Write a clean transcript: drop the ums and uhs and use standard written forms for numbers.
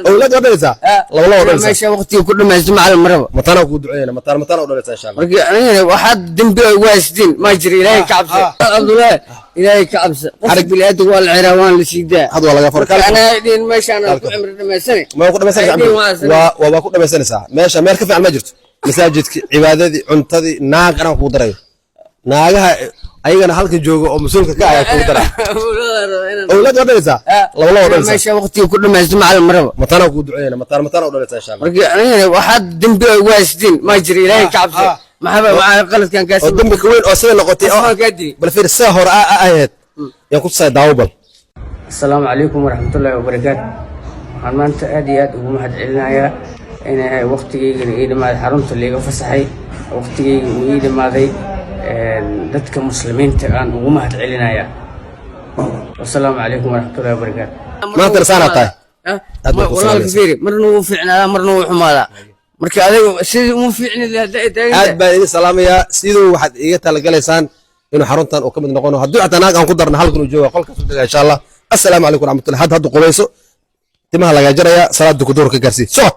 Awlaad waa dhalaysaa, laba laba dhalaysaa. Meesha waqtiga ku dhamaysto, macalin, maraba. Matana kuu duceeyna, mataan matana u dhalaysaa, insha Allah. Marka anigana waxaad dembi ay ugu haystiin ma jiro. Ilaahay ka cabsa, Cabdullaahi, Ilaahay ka cabsa. Qof bini'aadam waa la xiraa, waan la siidaa. Had waa laga furay. Marka anaa dhihin meeshaan aan ku cimri dhamaysani. Ma ku dhamaysanaysaa? Ay, dhihin. Waa ku dhamaysanaysaa. Meesha meel ka fiican ma jirto. Masaajidki, cibaadadii, cuntadii, naag anaa kugu darayo. Naagaha ayagana halkan jooga oo mas-uulka ka ayaa kugu daraa. Awlaad waa dhalaysaa, laba laba dhalaysaa. Meesha waqtiga ku dhamaysto, macalin, maraba. Matana kuu duceeyna, mataan matana u dhalaysaa, insha Allah. Marka anigana waxaad dembi ay ugu haystiin ma jiro. Ilaahay ka cabsa. Maxaba waxaa qaladkan kaasi Oo dembi ka weyn oo sida noqotay oo Asmaan kaa dilay. Bal fiir sida hore ahayd yaan ku tusaya. Daawo bal. Asalaamu calaykum waraxmatullaahi wabarakaatu. Waxaan maanta aad iyo aad ugu mahad celinayaa in waqtigeygana ii dhamaaday, xarunta liiga fasaxay, waqtigeyga uu ii dhamaaday. Dadka muslimiinta aan ugu mahad celinayaa. Wasalaamu calaykum waraxmatullaahi wabarakaatu. Maanta saanaa tahay. Aad baan ku Walaalka salaamaysaa. fiiri, marna wuu fiicnaadaa, marna wuu xumaadaa. Marka adiga sidii uma fiicnid hadda ay taagan Aad tahay. baan idin salaamayaa. Siduu waxaad iiga talagalaysaan inuu xaruntan uu ka mid noqono. Hadduu xataa naag aan ku darna, halkan uu jooga, qolkaas u degaa, insha Allah. Assalaamu calaykum waraxmatullah. Hadda qubayso, timaha lagaa jaraya, salaada duhur ka gaarsii. Socod.